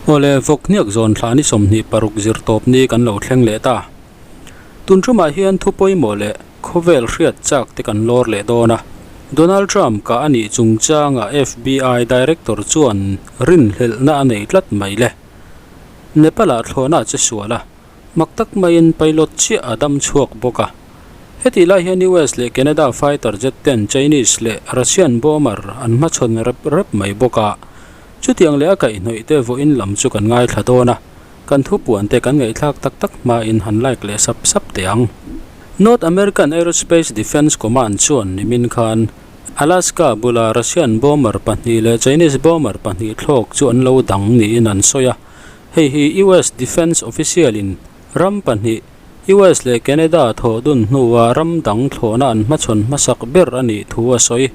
Awle, Vawkhniak zawn thla ni 26 zirtawp ni kan lo thleng leh ta. Tun tumah hian thu pawimawh leh khawvel hriat chak te kan lawr leh dawn a. Donald Trump kah a nih chungchangah FBI Director chuan rinhlelhna a nei tlat mai le. Nepal-ah thlawhna a che sual a, mak tak maiin pilot chiah a dam chhuak bawk a. Hetih lai hian US leh Canada fighter jet ten Chinese leh Russian bomber an hmachhawn rep rep mai bawk a. Chutiang leh a kaihhnawih te vawiin lam chu kan ngaithla dawn a, kan thupuan te kan ngaihthlak tak tak hmain han like leh sap sap teh ang. North American Aerospace Defense Command chuan nimin khan Alaska bula Russian bomber pahnih leh Chinese bomber pahnih thlawk chu an lo dang niin an sawi a, hei hi US Defense official in ram pahnih US leh Canada thawh dun hnua ram dang thlawhna an hmachhawn hmasak ber a nih thu a sawi.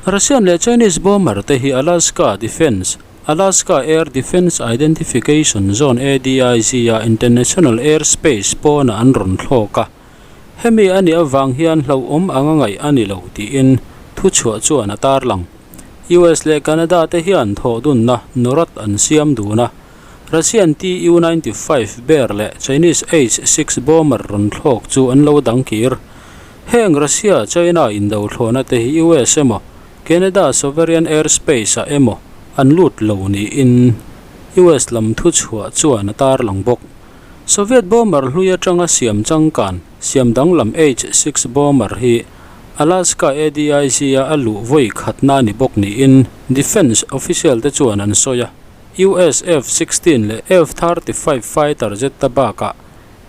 Russian leh Chinese bomber te hi Alaska Defense, Alaska Air Defense Identification Zone ADIZ a International Airspace pawnah an rawn thlawk a, hemi a nih avang hian hlauhawm anga ngaih a ni lo tiin thuchhuah chuan a tarlang. US leh Canada te hian thawh dunna NORAD an siam dun a, Russian Tu-95 Bear leh Chinese H-6 bomber rawn thlawk chu an lo dang kir. Heng Russia, China indo thlawhna te hi US emaw, Canada sovereign airspace ah emaw an lut lo niin US lam thuchhuah chuan a tarlang bawk. Soviet bomber hlui atanga siam changkan, siam danglam H-6 bomber hi Alaska ADIZ-a a luh vawi khatna ni bawk niin defence official te chuan an sawi a. US F-16 leh F-35 fighter jet ta bakah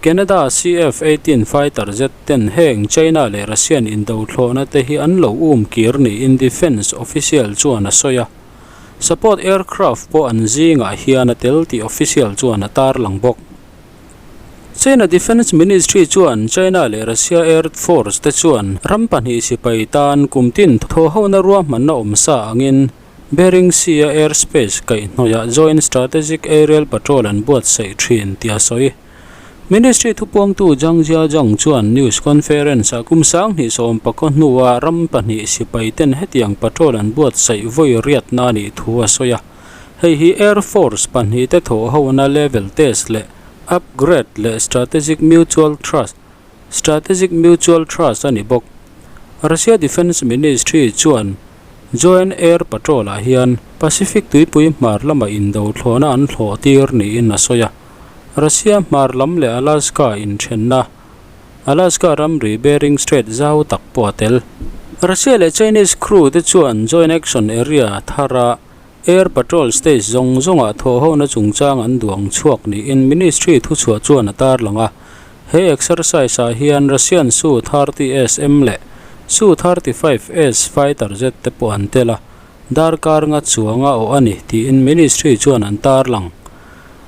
Canada CF-18 fighter jet ten heng China leh Russian indo thlawhna te hi an lo um kir niin defence official chuan a sawi a. Support aircraft pawh an zingah hian a tel tih official chuan a tarlang bawk. China Defence Ministry chuan China leh Russia Air Force te chuan ram pahnih sipai tan kum tin thawhhona ruahmanna awmsa angin Bering Sea-a airspace kaihhnawihah Joint Strategic Aerial Patrol an buatsaih thin tih a sawi. Ministry thupuangtu Zhang Jiazhang chuan news conference-ah kum 2019 hnua ram pahnih sipai ten hetiang patrol an buatsaih vawi riatna a nih thu a sawi a. Hei hi Air Force pahnih te thawhhona level test leh upgrade leh strategic mutual trust Strategic Mutual Trust a ni bawk. Russia Defence Ministry chuan Joint Air Patrol-ah hian Pacific tuipui hmar lama indo thlawhna an thlawh tir niin a sawi a. Russia hmar lam leh Alaska inthenna, Alaska ramri Bering Strait zau tak pawh a tel. Russia leh Chinese crew te chuan Joint Action Area thara Air Patrol stage zawng zawngah thawhhona chungchang an duang chhuak niin Ministry thuchhuah chuan a tarlang a. He exercise ah hian Russian Su-30SM leh Su-35S fighter jet te pawh an tel a, darkar nga chuanga awh a ni tiin Ministry chuan an tarlang.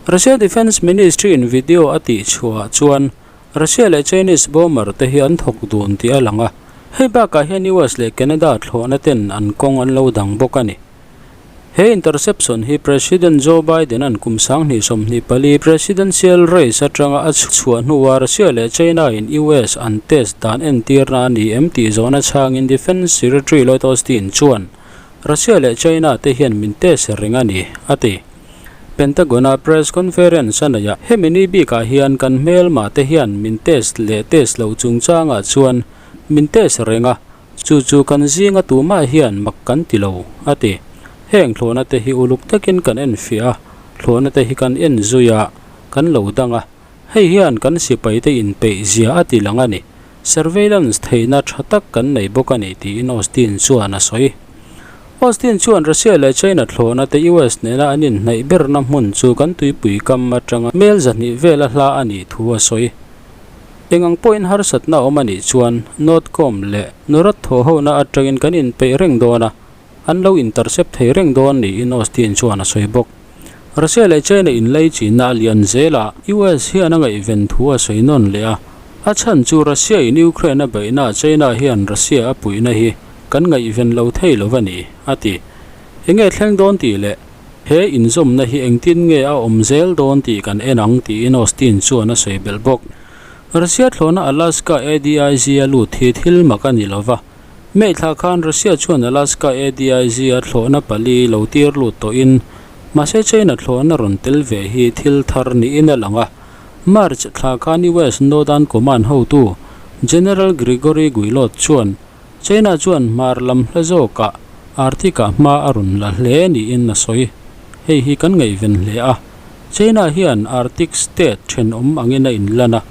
Russia Defence Ministry in video a tih chhuahah chuan Russia leh Chinese bomber te hi an thawk dun tih a lang a, hei bakah hian US leh Canada thlawhna ten an kawng an lo dang bawk a ni. He interception hi President Joe Biden-a'n kum 2024 presidential race atanga a chhuah hnuah Russia leh China-in US an test dan entirna a ni em tih zawhna chhangin Defence Secretary Lloyd Austin chuan Russia leh China te hian min test reng a ni, a ti. Pentagon-a press conference a neih a, hemi ni bikah hian kan hmelmah te hian min test leh test loh chungchangah chuan min test reng a, chu chu kan zinga tumah hian mak kan ti lo, a ti. Heng thlawhna te hi uluk takin kan enfiah a, thlawhna te hi kan en zui a, kan lo dang a, hei hian kan sipaite inpeih zia a ti lang a ni. Surveillance theihna tha tak kan nei bawk a ni, tiin Austin chuan a sawi. Austin chuan Russia leh China thlawhna te US nena an inhnaih berna hmun chu kan tuipui kam atanga mel 200 vela hla a nih thu a sawi. Eng ang pawhin harsatna awm a nih chuan Northcom leh NORAD thawhhona atangin kan inpeih reng dawn a, an lo intercept thei reng dawn niin Austin chuan a sawi bawk. Russia leh China inlei chinna a lian zel a, US hian a ngaihven thu a sawi nawn leh a, a chhan chu Russia in Ukraine a beihna ah China hian Russia a puihna hi kan ngaihven lo thei lo a ni, a ti. Enge thleng dawn tih leh he inzawmna hi engtin nge a awm zel dawn tih kan en ang tiin Austin chuan a sawi belh bawk. Russia thlawhna Alaska ADIZ a lut hi thil mak a ni lo va, May thla khan Russia chuan Alaska ADIZ a thlawhna pali lo tir lut tawhin Mahse China thlawhna rawn tel ve hi thil thar niin a lang a. March thla khan US Northern Command hotu General Gregory Guillot chuan China chuan hmar lam hla zawkah Arctic-ah hma a rawn la hle niin a sawi. Hei hi kan ngaihven hle a. China hian Arctic state thenawm angin a inlan a.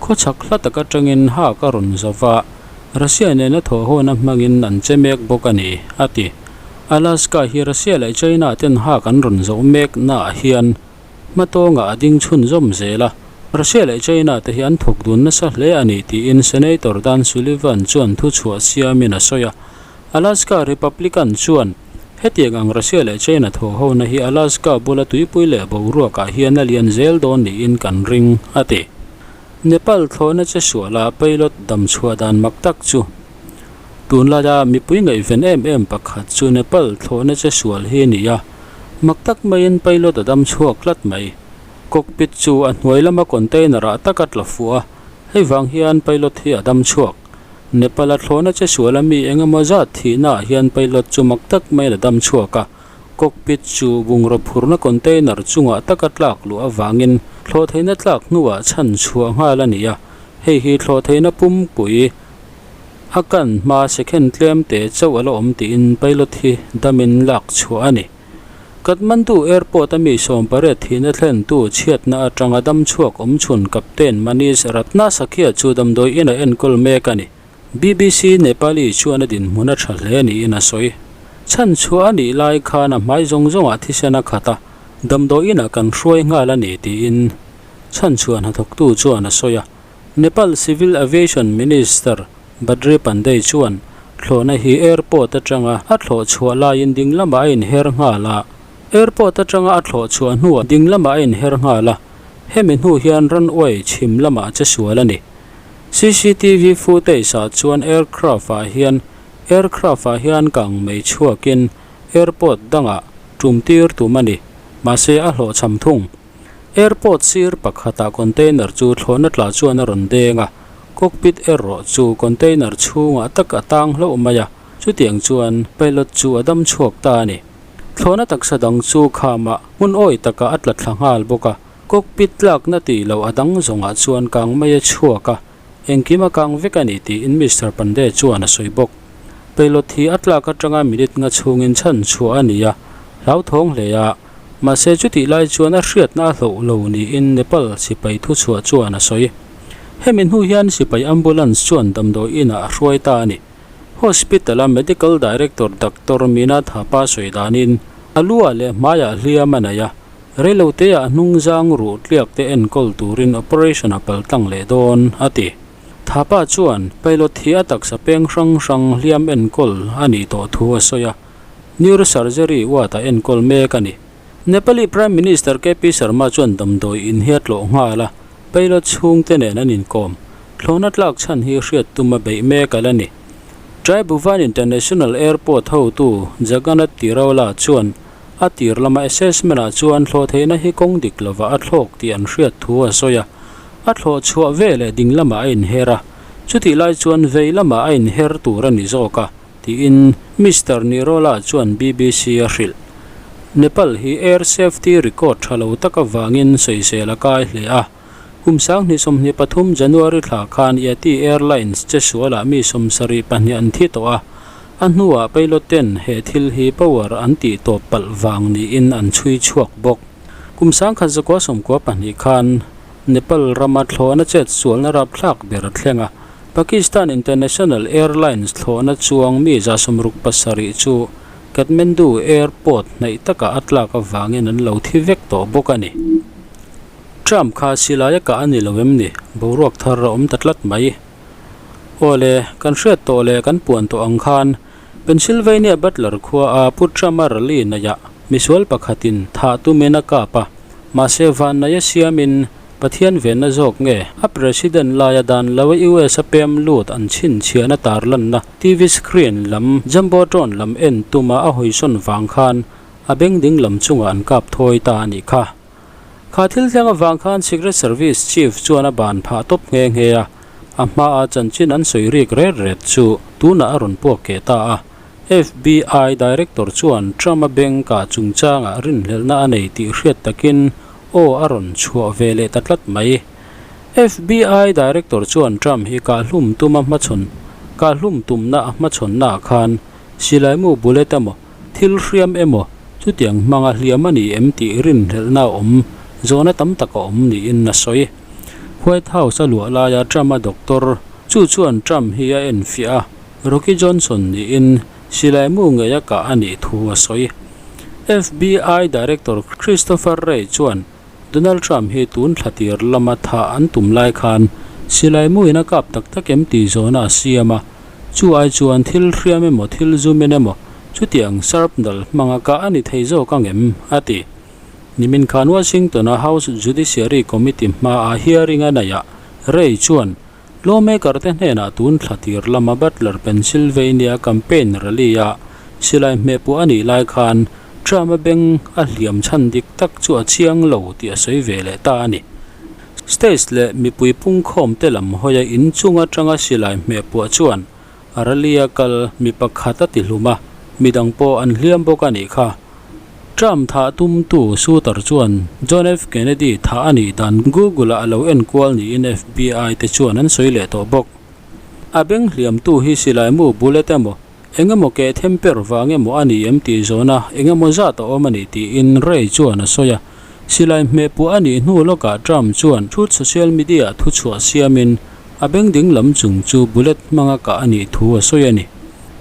Khawchhak hla tak atangin hak a rawn zo va, Russia nena thawhhawna hmangin an che mek bawk a ni, a ti. Alaska hi Russia leh China ten hak an rawn zoh mek naah hian hmatawngah a ding chhunzawm zel a, Russia leh China te hi an thawk dun nasa hle a ni tiin Senator Dan Sullivan chuan thuchhuah siamin a sawi a. Alaska Republican chuan hetiang ang Russia leh China thawhhona hi Alaska bula tuipui leh boruakah hian a lian zel dawn niin kan ring, a ti. Nepal thlawhna che sualah pilot dam chhuah dan mak tak chu tunlaia mipui ngaihven em em pakhat chu Nepal thlawhna che sual hi a ni a, mak tak maiin pilot a dam chhuak tlat mai. Cockpit chu a hnuai lama container ah tak a tla fuh a, hei vang hian pilot hi a dam chhuak. Nepal-a thlawhna che suala mi eng emaw zat thihnaah hian pilot chu mak tak maiin a dam chhuak a, cockpit chu bungraw phurna container chungah taka tlak luh avangin thlawh theihna tlak hnuah chhan chhuah nghal a ni a, hei hi thlawh theihna pumpui a kan hma second tlem te chauh a la awm tiin pilot hi damin lak chhuah a ni. Kathmandu Airport-a mi sawmpariat thihna thlentu chhiatna atanga damchhuak awmchhun Captain Manish Ratna Sakhia chu damdawi ina enkawl mek a ni. BBC Nepali chuan a dinhmun a tha hle niin a sawi. Chhanchhuah a nih lai khan a hmai zawng zawngah thisen a khat a, damdawi inah kan hruai nghal a ni tiin chhanchhuah hnathawktu chuan a sawi a. Nepal Civil Aviation Minister Badri Pandey chuan thlawhna hi airport atanga a thlawh chhuah laiin ding lamah a inher nghal a. Airport atanga a thlawh chhuah hnuah ding lamah a inher nghal a, hemi hnu hian runway chhim lamah che sual a ni. CCTV footage ah chuan aircraft ah hian aircraft ah hian kang mei chhuakin airport dangah tum tir tum a ni, mahse a hlawhchham thung. Airport sir pakhatah container chu thlawhna tla chuan a rawn deng a, cockpit erawh chu container chhungah tak a tang hlauh mai a, chutiang chuan pilot chu a dam chhuak ta a ni. Thlawhna taksa dang chu khamah hmun awi takah a tla thla nghal bawk a, cockpit tlakna tih loh a dang zawngah chuan kang mai a chhuak a, engkim a kang vek a ni tiin Mister Pandey chuan a sawi bawk. Pilot hi a tlak atanga minute nga chhungin chhan chhuah a ni a, hlauthawng hle a, Mahse chutih lai chuan a hriatna a hloh lo niin Nepal sipai thuchhuah chuan a sawi. Hemi hnu hian sipai ambulance chuan damdawi inah a hruai ta a ni. Hospital-a Medical Director Doctor Meena Thapa sawi danin a luah leh hmaiah hliam a nei a, reiloteah a hnungzang ruh tliak te enkawl turin operation a paltlang leh dawn, a ti. Thapa chuan pilot hi a taksa peng hrang hrang hliam enkawl a nih tawh thu a sawi a. Neurosurgery ward a enkawl mek a ni. Nepali Prime Minister KP Sharma chuan damdawi in hi a tlawh nghal a, pilot chhungte nen an inkawm. Thlawhna tlak chhan hi hriat tum a beih mek a la ni. Tribhuvan International Airport hotu Jagannath Tiraula chuan a tir lama assessment ah chuan thlawh theihna hi kawng dik lovah a thlawk tih an hriat thu a sawi a, a thlawh chhuah veleh ding lamah a inher a, chutih lai chuan vei lamah a inher tur a ni zawk a. tiin Mister Nirola chuan BBC a hrilh. Nepal hi air safety record tha lo tak avangin sawisel a kai hle a. Kum 2023 January thla khan Yeti Airlines che sualah mi 72 an thi tawh a, a hnuah pilot ten he thil hi power an tih tawp palh vang niin an chhui chhuak bawk. Kum 1992 khan Nepal rama thlawhna chet sualna rapthlak ber a thleng a. Pakistan International Airlines thlawhna chuang mi 67 chu Kathmandu Airport hnaih takah a tlak avangin an lo thi vek tawh bawk a ni. Trump kha silai a kah a ni lo em ni? Boruak thar a awm ta tlat mai. Awle, kan hriat tawh leh kan puan tawh ang khan Pennsylvania Butler khua a Pu Trump-a rally naiah misual pakhatin thah tumin a kap a, mahse vannaia siamin Pathian venna zawk nge a President laia dan lo a US a pem lut an chhinchhiahna tarlanna TV screen lam Jumbotron lam en tuma a hawisawn vang khan a beng ding lam chungah an kap thawi ta a nih kha. Kha thil thleng avang khan Secret Service Chief chuan a ban phah tawp nghe nghe a, a hmaa chanchin an sawi rik ret ret chu tunah a rawn puak keh ta a. FBI Director chuan Trump-a beng kah chungchangah rinhlelhna a nei tih hriat takin aw a rawn chhuah ve leh ta tlat mai. FBI Director chuan Trump hi kahhlum tuma hmachhawn kahhlum tumna a hmachhawnnaah khan silaimu bullet emaw thil hriam emaw chutiang hmanga hliam a ni em tih rinhlelhna a awm zawhna tam tak a awm niin a sawi. White House a luah laia Trump-a doctor chu chuan Trump hi a enfiah a. Rocky Johnson niin silaimu ngei a kah a nih thu a sawi. FBI Director Christopher Wray chuan Donald Trump hi tun thla tir lama thah an tum lai khan silaimu in a kap tak tak em tih zawhna a siam a, chu ai chuan thil hriam emaw thil zumin emaw chutiang sharpnel hmanga kah a ni thei zawk ang em? a ti. Nimin khan Washington-a House Judiciary Committee hmaah hearing a neihah Wray chuan Lawmaker te hnenah tun thla tir lama Butler, Pennsylvania campaign rally a silai hmehpuah a nih lai khan Trump a beng a hliam chhan dik tak chu a chiang lo tih a sawi ve leh ta a ni. States leh mipui pungkhawm te lam hawia inchung atanga silai hmehpuah chuan a rally a kal mi pakhat a ti hlum a, midang pawh an hliam bawk a nih kha. Trump thah tumtu shooter chuan John F Kennedy thah a nih dan Google-ah a lo enkual niin FBI te chuan an sawi leh tawh bawk. A beng hliamtu hi silaimu bullet emaw, eng emaw keh them per vang emaw a ni em tih zawhna eng emaw zat a awm a ni tiin Wray chuan a sawi a. Silai hmehpuah a nih hnu lawkah Trump chuan Truth Social Media-ah thuchhuah siamin a beng ding lam chung chu bullet hmanga kah a nih thu a sawi a ni.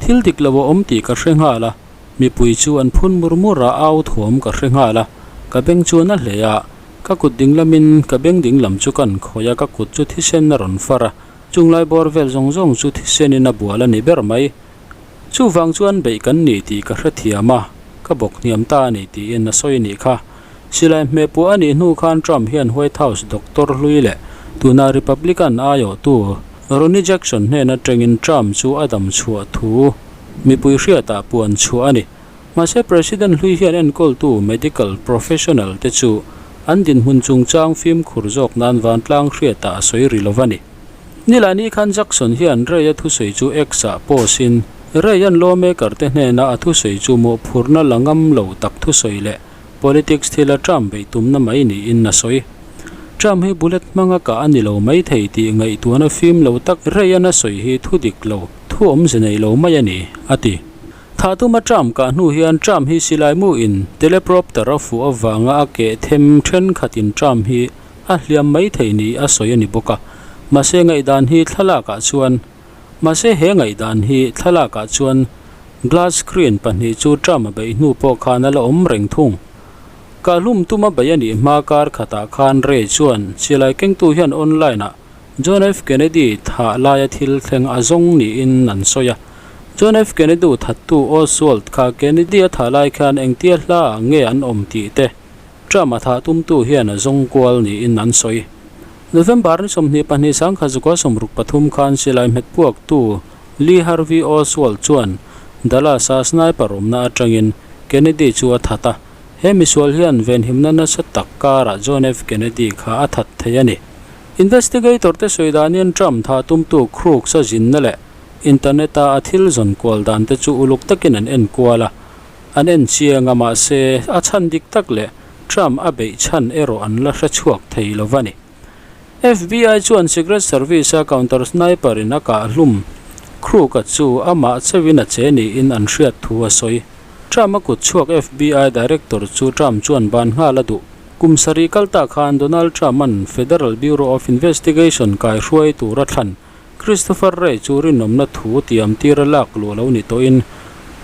Thil dik lo a awm tih ka hre nghal a. Mipui chu an phun mur mur a, au thuam ka hre nghal a, ka beng chuan a hlei a, ka kut ding lamin ka beng ding lam chu kan khawih a, ka kut chu thisen a rawn far a, chunglai bawr vel zawng zawng chu thisenin a bual a ni ber mai. Chuvang chuan beih kan ni tih ka hrethiam a, ka bawk hniam ta a ni tiin a sawi nih kha. Silai hmehpuah a nih hnu khan Trump hian White House doctor hlui leh tuna Republican aiawhtu Ronny Jackson hnen atangin Trump chu a dam chhuah thu Mipui hriatah puan chhuah a ni. Mahse President hlui hian enkawltu medical professional te chu an dinhmun chungchang fimkhur zawk nan vantlang hriatah a sawi ri lo va ni. Nilani khan Jackson hian Ray-a thusawi chu X-ah post in, Ray-a'n lawmaker te hnena a thusawi chu mawhphurhna la ngam lo tak thusawi leh politics thila Trump beih tumna mai niin a sawi. Trump hi bullet hmanga kah a ni lo mai thei tih ngaihtuahna fim lo tak Ray-a'n a sawi hi thu dik lo. Thu awmze nei lo mai a ni, a ti. Thah tuma Trump kah hnu hian Trump hi silai mu in telepropter a fuh avanga a keh them thenkhatin Trump hi a hliam mai thei ni a sawi a ni bawk a. Mahse ngaihdan hi thlalakah chuan Mahse he ngaihdan hi thlalakah chuan glass screen pahnih chu Trump a beih hnu pawh khan a la awm reng thung. Kahhlum tuma beih a nih hma kar khatah khan Wray chuan silai kengtu hian online ah John F. Kennedy thah laia thil thleng a zawng niin an sawi a. John F. Kennedy thattu Oswald kha Kennedy a thah lai khan engtia hla ah nge an awm tih te Trump a thah tumtu hian a zawng kual niin an sawi. November ni 22 1963 khan silai hmet puaktu Lee Harvey Oswald chuan Dallas-a sniper awmna atangin Kennedy chu a that a. He misual hian venhimna nasa tak karah John F. Kennedy kha a that thei a ni. Investigator te sawi danin Trump thah tumtu Crooks a zinna leh internet a a thil zawn kual dan te chu uluk takin an en kual a, an en chiang a mahse a chhan dik tak leh Trump a beih chhan erawh an la hre chhuak thei lo va ni. FBI chuan Secret Service a counter sniper in a kah hlum Crook-a chu amah cheuhin a che niin an hriat thu a sawi. Trump a kut chhuak FBI director chu Trump chuan ban nghal a duh. Kum sarih kal ta khan Donald Trump-a'n Federal Bureau of Investigation kaihruai tura thlan Christopher Wray chu rinawmna thu tiam tira lak luh lo ni tawhin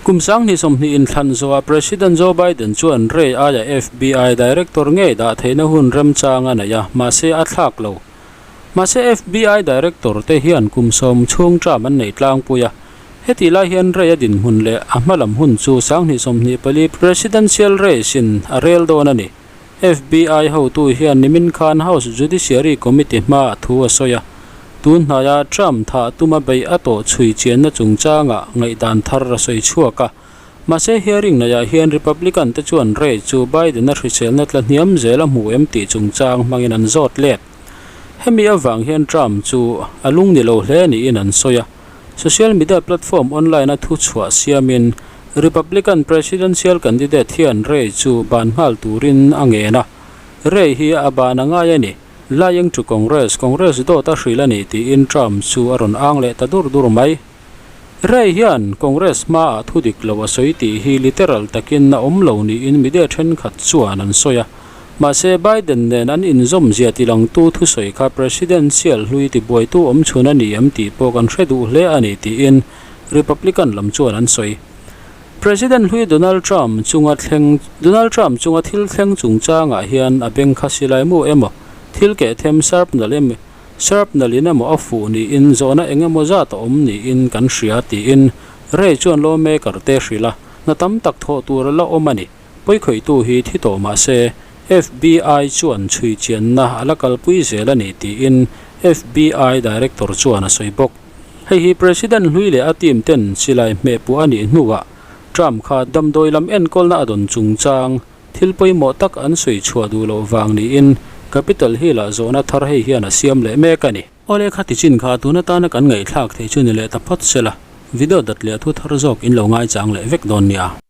kum 2020 inthlan zawhah President Joe Biden chuan Wray aia FBI Director ngei dah theihna hun remchang a nei a, mahse a thlak lo. Mahse FBI Director te hian kum sawm chhung Trump an neih tlangpui a, hetih lai hian Wray a dinhmun leh a hmalam hun chu 2024 Presidential race in a rel dawn a ni. FBI hotu hian nimin khan House Judiciary Committee hmaah thu a sawi a, tun hnaia Trump thah tuma beih a tawh chhui chianna chungchangah ngaihdan thar a sawi chhuak a. Mahse hearing naiah hian Republican te chuan Wray chu Biden-a hriselna tla hniam zel a hmu em tih chungchang hmangin an zawt let. Hemi avang hian Trump chu a lung ni lo hle niin an sawi a. Social media platform online-a thuchhuah siamin Republican presidential candidate hian Wray chu ban nghal turin a ngen a. Wray hi a ban a ngai a ni. Lying to Congress, Congress dawt a hrilh a ni tiin Trump chu a rawn ang leh ta dur dur mai. Wray hian Congress hmaah thu dik lo a sawi tih hi literal takin a awm lo niin media thenkhat chuan an sawi a. Mahse, Biden nen an inzawm zia tilangtu thusawi kha presidential hlui tibuaitu awmchhun a ni em tih pawh kan hre duh hle a ni tiin Republican lam chuan an sawi. President hlui Donald Trump chunga thleng Donald Trump chunga thil thleng chungchangah hian a beng kha silai mu emaw, thil keh them sharpnel em sharpnel in emaw a fuh niin zawhna eng emaw zat a awm niin kan hria tiin Wray chuan lawmaker te hrilh a, hna tam tak thawh tur a la awm a ni. Pawikhawihtu hi thi tawh mah se, FBI chuan chhui chianna a la kalpui zel a ni tiin FBI Director chuan a sawi bawk. Hei hi President hlui leh a team ten silai hmehpuah a nih hnuah Trump kha damdawi lam enkawlna a dawn chungchang thil pawimawh tak an sawi chhuah duh loh vang niin Capitol Hill-ah zawhna thar hei hian a siam leh mek a ni. Awle kha ti chin kha tun atana kan ngaihthlak theih chu ni leh ta phawt se la, video dat leh a thu thar zawk in lo ngaichang leh vek dawn nia.